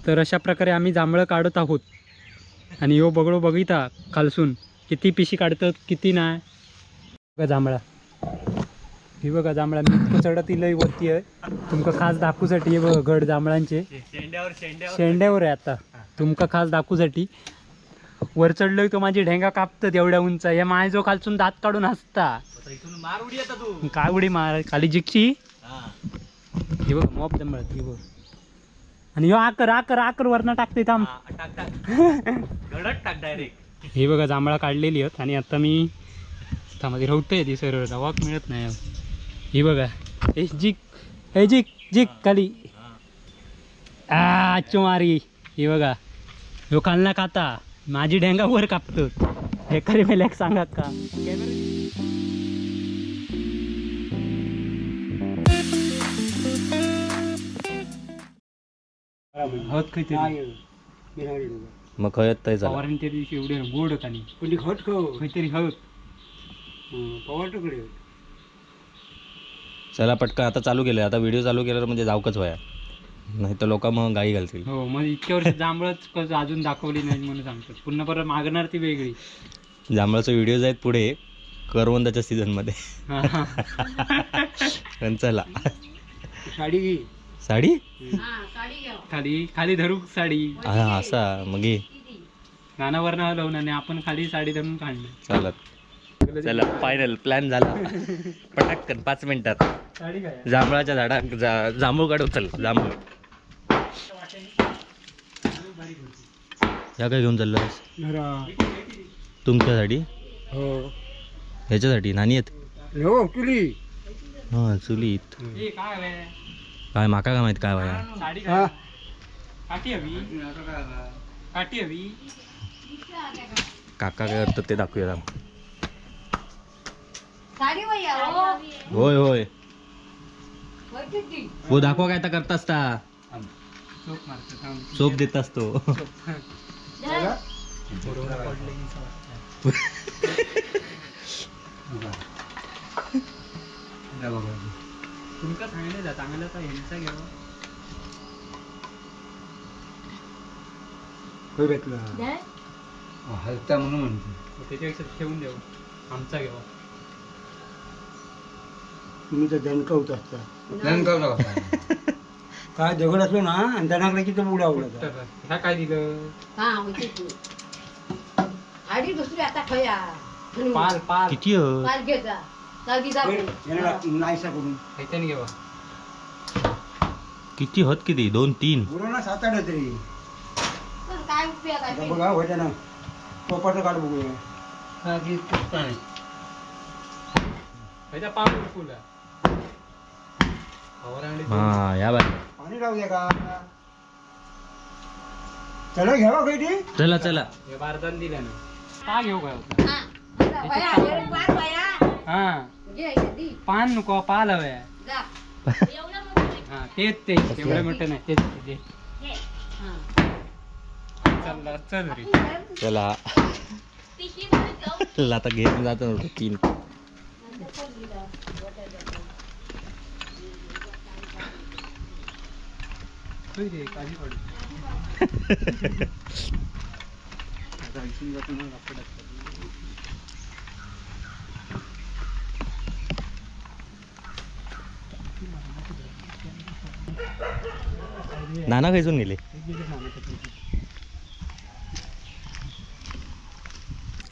तर अशा प्रकारे आम्ही जांभळं काढत आहोत. आणि यो बगळो बघिता खालसून किती पिशी काढतात किती नाही. बघा जांभळा, ही बघा जांभळा. मी इतकं चढत इलंय वरती आहे तुमका खास दाखवूसाठी. हे बघा गड जांभळांचे शेंड्यावर आहे आता. तुमका खास दाखवूसाठी वर चढलोय तो माझी ढेंगा कापतात एवढ्या उंच. हे my जो खालसून दात काढून हसता. काय उडी मार खाली जिकची. हे बघ मॉप जांभळात ही बघ. आणि ह्यो आकर आकर आकर वरनं टाकते थांब. हे बघा जांभळा काढलेली आहेत. आणि आता मी थांबा रवतंय ती सरळ वाक मिळत नाही. ही बघा हे जिक, हे जिक जिक खाली आ मारी. ही बघा ह्यो खालना खाता माझी ढेंगा वर कापतो. हे खरी मेल्याक सांगा का. हत खंयतरी मग खंय थंय जाला फवारणी त्या दिवशी एवढे गोड होता न्ही, पण ती हत खंयतरी हत पवार. चला पटकन आता चालू केलं. आता व्हिडिओ चालू केल्यावर म्हणजे जाऊकच व्हाया, नाही तर लोक मग गाई घालतील. हो मग इतक्या वर्ष जांभळच कसं अजून दाखवली नाही म्हणून सांगतात. पुन्हा परत मागणार ती वेगळी. जांभळाचे व्हिडिओज आहेत पुढे करवंदाच्या सीझन मध्ये. पण चला साडी साडी खाली खाली धरू साडी. हा असा मग नानावर ना लावून आणि आपण खाली साडी धरून काढणार. चालत चला फायनल प्लॅन झाला. पटाकन 5 मिनिटात जांभळाच्या झाडा जांभूळ काढू. चल जांभूळ ह्या काय घेऊन चाललं तुमच्यासाठी? हो ह्याच्यासाठी नानी आहेत. हो चुली. हा चुलीत काय माका काय माहित काय वाया. काका काय करतात ते दाखवूया. होय होय हो दाखवा काय आता करत असता. सोप देत असतो. तुमका सांगले चांगला तर ह्यांचा घ्यावा. खंय भेटला हलता म्हणून म्हणतो. त्याच्यापेक्षा ठेवून द्यावं आमचा घ्यावा. तुम्ही तर दणकवत असता. काय दगड असलो ना आणि दणाकडे किती उडा उडा. ह्या काय दिलं? पाल पाल किती नाहीसा करून घ्यावा. किती होत किती 2-3 ना 7-8 तरी बघा होत्या ना. पोपाचं काढ बघूया. हा या बाय पाणी लावूया का? चला घ्यावा काही ती. चला चला बारदान दिलं ना का घेऊ काय हा पान नको पाल हव्या. हा तेच ते एवढं मोठं नाही तेच ते. चला चल रे चला. आता घेऊन जातो 3. नाना खैसून गेले.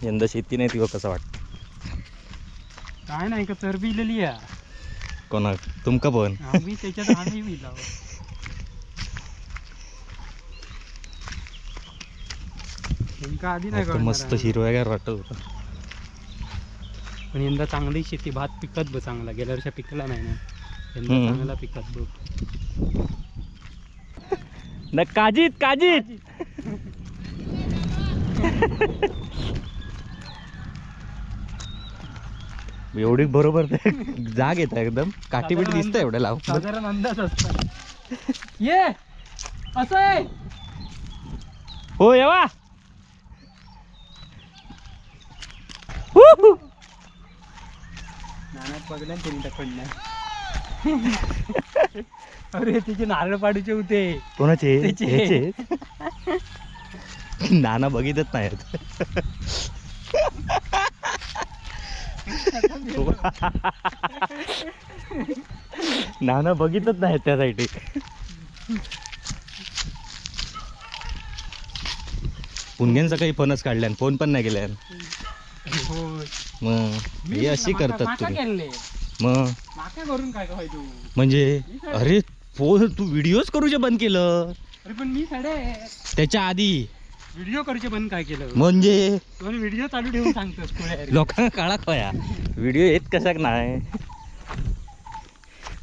यंदा शेती नाही ती कसं वाटत? काय नाही का चरबी इलेली आहे कोणाक तुमका पण आम्ही त्याच्यात आम्ही विलाव. आधी नाही मस्त हिरव्यागार वाटत होतं. पण यंदा चांगली शेती भात पिकत बघ चांगला. गेल्या वर्षी पिकला नाही ना, यंदा चांगला पिकत बघ. न काजीत काजीत एवढी बरोबर जाग येत एकदम. काठी बिटी दिसतं एवढं लाव साधारण अंदाज असतो. ये असं आहे हो येवा. नाना पगल्या त्यांनी पडल्या. अरे तिचे नारळ पाडूचे होते. कोणाचे? ह्याचे. नाना बघितच नाहीत. नाना बघितच नाहीत त्यासाठी. पुणग्यांचा काही फोनच काढल्यान, फोन पण नाही केल्यान. मग हे अशी करतात तुम्ही. मग म्हणजे अरे फोन तू व्हिडिओच करूचे बंद केलं. पण मी त्याच्या आधी व्हिडिओ करूचे बंद काय केलं म्हणजे व्हिडिओ चालू ठेवून सांगतोस लोकांना काळा खोया व्हिडिओ येत कशाक नाही.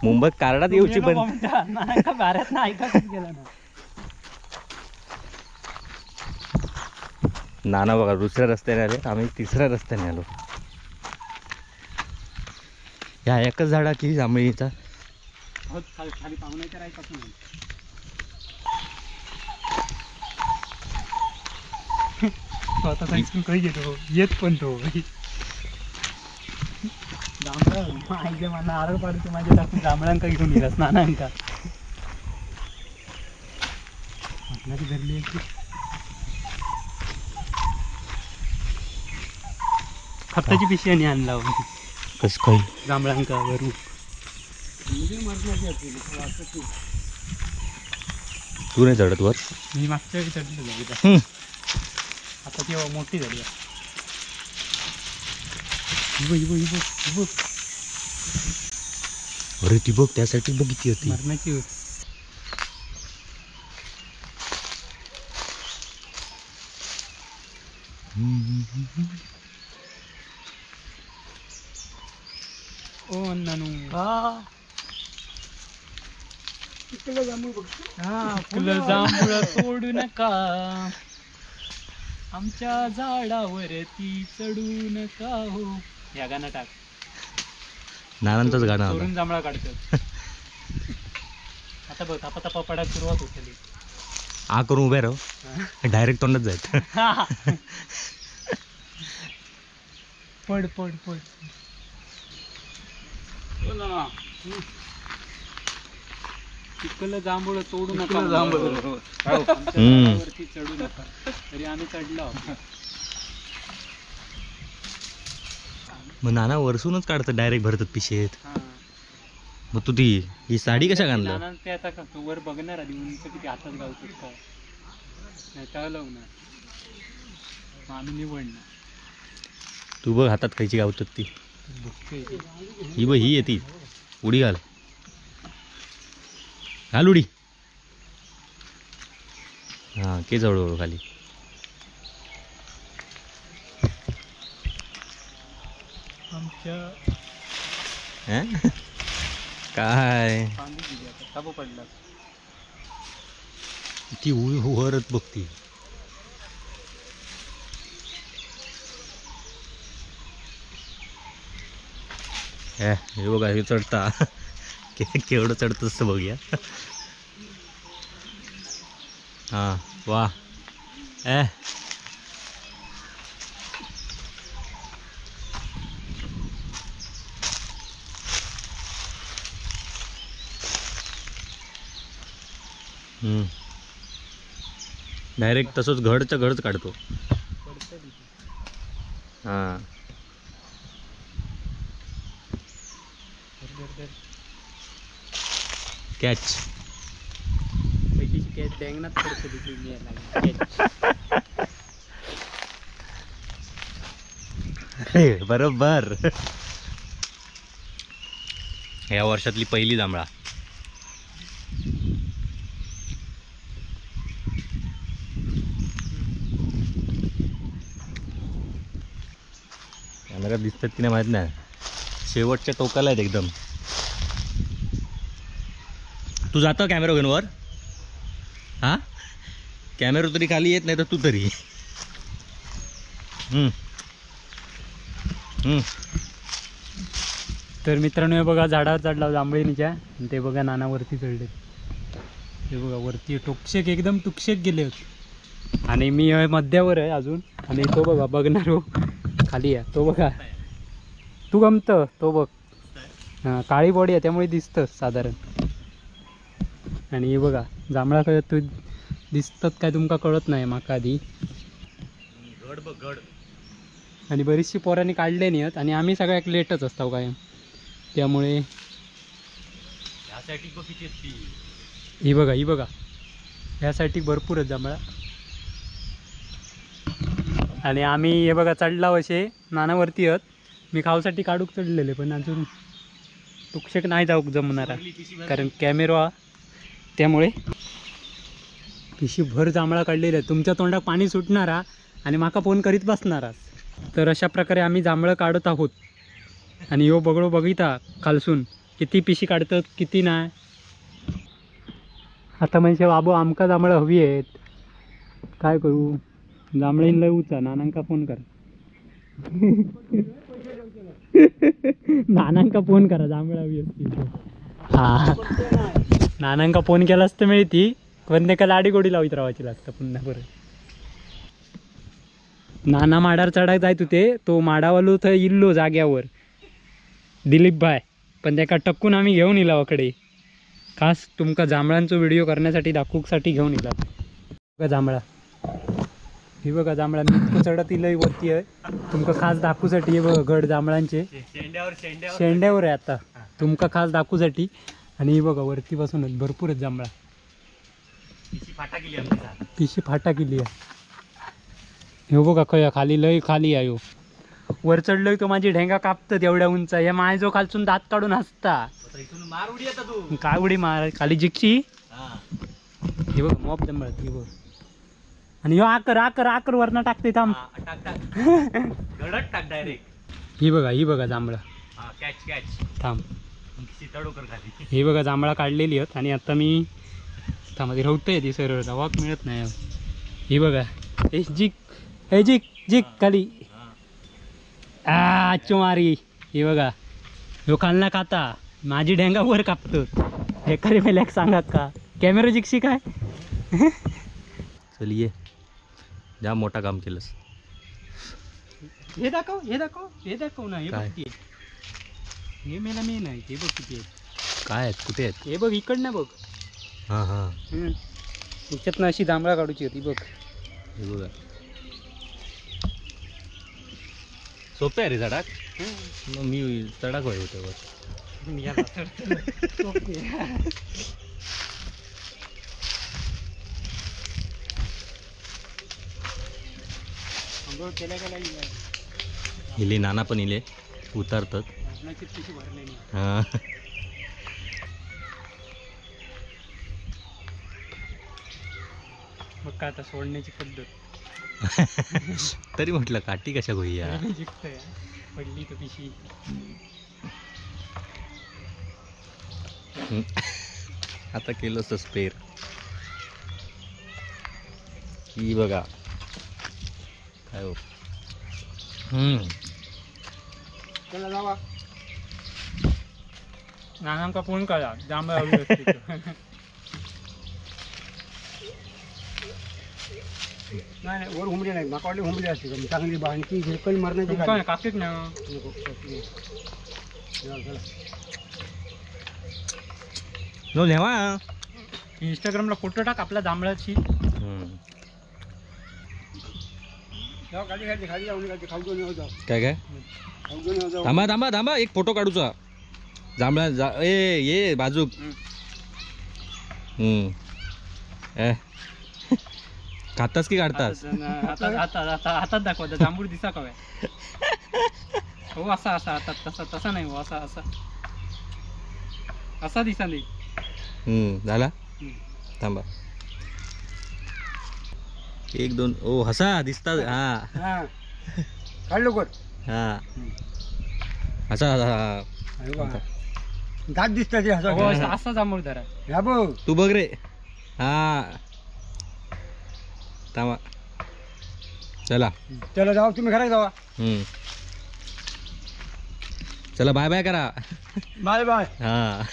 मुंबईत कार्डात येऊची बंद भारत ना ऐका गेला ना. नाना बघा दुसऱ्या रस्त्याने आले, आम्ही तिसऱ्या रस्त्याने आलो. ह्या एकच झाडा की जांभळीचा. स्वतः घेतो येत पण तो जांभळा नारळ पाडूचे माझ्या टाकून जांभळांका घेऊन येलास नानांका. धरली खताची पिशवी आणि आणला कस काय जांभळांका वरू. तू नाही चढत वर? मी मागच्या वेळी चढलो. आता ती मोठी झाली. अरे ती बघ, त्यासाठी बघितली होती मरणाची. ओ नानू जांभूळ तोडू नका, आमच्या झाडावरती चढू नका हो. या गाणं टाक. नानांचाच गाणं चोरून जांभळा काढतो. आता बघ तपा तपा पडायला सुरुवात होते. आ करून उभे राहू, डायरेक्ट तोंडात जायत. पड पड पड. चिखल जांभूळ तोडू नका, वरती चढू नका. तरी आम्ही चढलो. मग नाना वरसूनच काढतात, डायरेक्ट भरतात पिशेत. मग तू ती ही साडी कशा घालणार? ते आता वर बघणार आधी उंच किती हातात गावतात काय नाही तळवणार. आम्ही निवडणार. तू बघ हातात खायची गावतात ती. ही बघ ही येते. उडी घाल, घाल उडी. हां के जवळ खाली. आमच्या काय पडला ती वरच बघती. हे बघा हे चढता केवढं चढत असतं बघूया. हां वा. ए डायरेक्ट तसंच घडच्या घडच काढतो. हां कॅच. बरोबर. या वर्षातली पहिली जांभळा. कॅमेरा दिसतात की नाही माहित नाही. शेवटच्या टोकाला आहेत एकदम. तू जातो कॅमेरा घेऊन वर? हां कॅमेरा तरी खाली येत नाही तर तू तरी. तर मित्रांनो हे बघा झाडावर चढला जांभळीनीच्या आणि ते बघा नाना वरती चढले. ते बघा वरती टुकशेक एकदम टुकशेक गेले होते. आणि मी मध्यावर आहे अजून. आणि तो बघा बघणार हो खाली आहे तो बघा. तू गमतं तो बघ. हां काळी बॉडी आहे त्यामुळे दिसतं साधारण. आणि हे बघा जांभळा काय तू दिसतात काय तुमका कळत नाही माका आधी. गड बघ गड. आणि बरीचशी पोरांनी काढले नाहीत आणि आम्ही सगळ्यात लेटच असतो कायम, त्यामुळे ह्यासाठी बघ किती असती. ही बघा ही बघा ह्यासाठी भरपूरच जांभळा. आणि आम्ही हे बघा चढला असे नानावरती आहोत. मी खाऊसाठी काढूक चढलेले पण अजून तुक्षक नाही जाऊक जमणार कारण कॅमेरा, त्यामुळे पिशी भर जांभळा काढलेला आहे. तुमच्या तोंडात पाणी सुटणारा आणि माका फोन करीत बसणाराच. तर अशा प्रकारे आम्ही जांभळं काढत आहोत. आणि यो बगळो बघिता खालसून किती पिशी काढतात किती नाही. आता म्हणजे बाबू आमका जांभळं हवी आहेत, काय करू? जांभळीन लय उचा, नानांका फोन करा. नानांका फोन करा, जांभळं हवी असतील. हा नानांका फोन केलास तर मिळती, पण ते का लाडी गोडी लावित राहायची लागतं पुन्हा परत. नाना माडार चढाक जायत होते, तो माडावालो थंय इल्लो जाग्यावर दिलीप भाय, पण त्याका टक्कून आम्ही घेऊन इला कडे खास तुमका जांभळांचो व्हिडिओ करण्यासाठी दाखवूसाठी घेऊन इला. बघा जांभळा, ही बघा जांभळा, मी इतकं चढत इलय वरती आहे तुमका खास दाखवूसाठी. हे बघा गड जांभळांचे शेंड्यावर शेंड्यावर शेंड्यावर आहे आता तुमका खास दाखवूसाठी. आणि हे बघा वरती बसूनच भरपूरच जांभळा. पिशी फाटा केली आमची, पिशी फाटा केली आहे. ह्यो बघा खय खाली लय खाली आहे. वर चढलोय तो माझी ढेंगा कापतात एवढ्या उंच. हे माय जो खालसून दात काढून हसता. इथून मार उडी आता तू. काय उडी मार खाली जिकची. हे बघ मॉप जंबळत हे बघ. आणि ह्यो आकर आकर आकर वरनं टाकते थांब. टाक टाक गडद टाक डायरेक्ट. ही बघा ही बघा जांभळा. कॅच कॅच थांब सीताडोकर खाली. हे बघा जांभळा काढलेली आहेत. आणि आता मी थांब रवतंय ती सरळ वाक मिळत नाही. ही बघा हे जिक हे जिक जिक खाली आ चुमारी. हे बघा ह्यो खालना खाता माझी ढेंगा वर कापतो. हे खरे मेल्याक सांगा का कॅमेरा जिकशी काय. चल ये जा, मोठा काम केलंस. हे दाखव हे दाखव हे दाखव ना. हे बघ किती हे मेला मी नाही. हे बघ किती आहेत. काय आहेत कुठे आहेत हे बघ इकडनं बघ. हां हां त्याच्यातनं अशी जांभळा काढूची होती बघ. हे बघा सोपे आहे रे चढाक. मग मी चढाक व्हाय होतो बस. इले नाना पण इले उतारतात. हां मग का आता सोडण्याची पद्धत. तरी म्हटलं काठी कशा गोया जिंकतोय पडली तर पिशी. आता केलं सस्पेर. ही बघा काय हो. चला जावा. नानांका फोन करा जांभळं हवी असतील. नाही नाही वर हुंबडी नाही, माका वाटली हुंबडी असते का चांगली बांधकी झिरकल मरण्याची तुमका काकीक ना नको. चला नो लेवा इंस्टाग्रामला फोटो टाक आपला जांभळाची. जाऊ खाली खाली खाली जाऊ खाली खाऊ जाऊ. काय काय खाऊ जाऊ. थांबा थांबा थांबा एक फोटो काढूचा जांभळा जा ए ये बाजूक. ए खातास की काढतास? हातात हातात हातात दाखवा जांभूळ दिसा कव्या. हो असा असा हातात तसा तसा नाही हो असा असा असा दिसा नाही. झाला थांबा एक दोन. ओ हसा दिसता. हा काढ लवकर. हा हसा हसा दात दिसतात हसा असा जांभूळ धरा. ह्या बघ तू बघ रे. हा थांबा चला चला जाऊ तुम्ही घरात जावा. चला बाय बाय करा. Bye bye. हा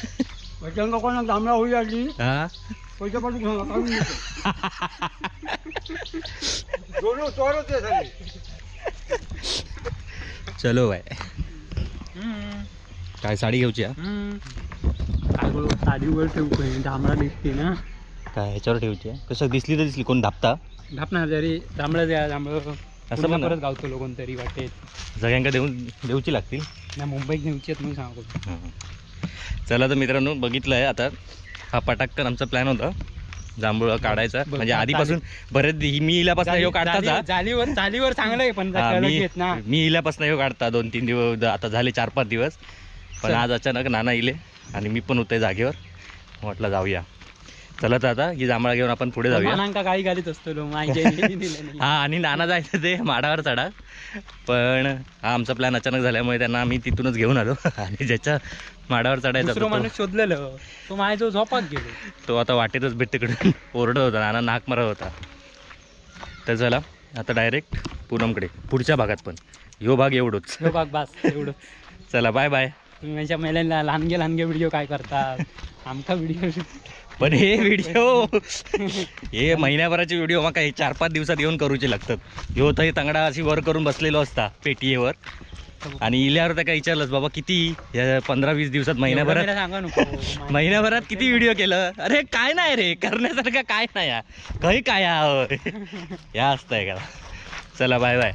पैशांना कोणा जांभळा होईल आली हा पैसे पाठवून काढून देतो. दोन चोरच आहे सगळे. चलो बाय. काय साडी घ्यायची? काय करू, साडीवर ठेवू काय? जांभळा दिसते ना. काय ह्याच्यावर ठेवची आहे? कसं दिसली तर दिसली, कोण धापता धापणार जरी जांभळं द्या, जांभळं असं पुन्हा पण परत गावतो कोणतरी वाटेत. सगळ्यांका देऊन देऊची लागतील. ना मुंबईत नेऊची आहेत म्हणून सांगतो. हां. चला तर मित्रांनो, बघितलं आहे आता हा पटाक्कन आमचा प्लॅन होता जांभूळ काढायचा. म्हणजे आधीपासून बरेच मी इल्यापासून ह्यो काढताच हा. जालीवर जालीवर चांगलं आहे पण हा, कळत मी येत ना. मी इल्यापासून ह्यो काढता 2-3 दिवस, आता झाले 4-5 दिवस. पण चल. आज अचानक नाना इले आणि मी पण होते जागेवर, म्हटलं जाऊया. चला तर आता ही जांभळा घेऊन आपण पुढे जाऊया. नानांका गाई घालीत असतो लो, माझ्या दिलं नाही. हा, आणि नाना जायचं ते माडावर चढा, पण हा आमचा प्लॅन अचानक झाल्यामुळे त्यांना आम्ही तिथूनच घेऊन आलो. आणि ज्याच्या माडावर चढायचा दुसरं होता तो माणूस शोधलेलं, तो माझ्या झोपात गेलो. तो आता वाटेतच भेटकडून ओरडत होता, नाना नाक मारत होता. तर चला आता डायरेक्ट पूनमकडे, पुढच्या भागात, पण ह्यो भाग एवढोच. ह्यो भाग बास एवढं. चला बाय बाय. तुम्ही माझ्या महिलांना लहानगे लहानगे व्हिडिओ काय करतात, आमका व्हिडिओ. पण हे व्हिडिओ हे महिन्याभराचे व्हिडिओ मग काही 4-5 दिवसात येऊन करूचे लागतात. ह्यो तर तंगडा अशी वर करून बसलेलो असता पेटीवर, आणि इल्यावर तर काय विचारलंच बाबा किती या 15-20 दिवसात महिन्याभरात सांगा नको. महिन्याभरात किती व्हिडिओ केलं. अरे काय नाही रे, करण्यासारखं काय नाही या, काही काय या असतंय का. चला बाय बाय.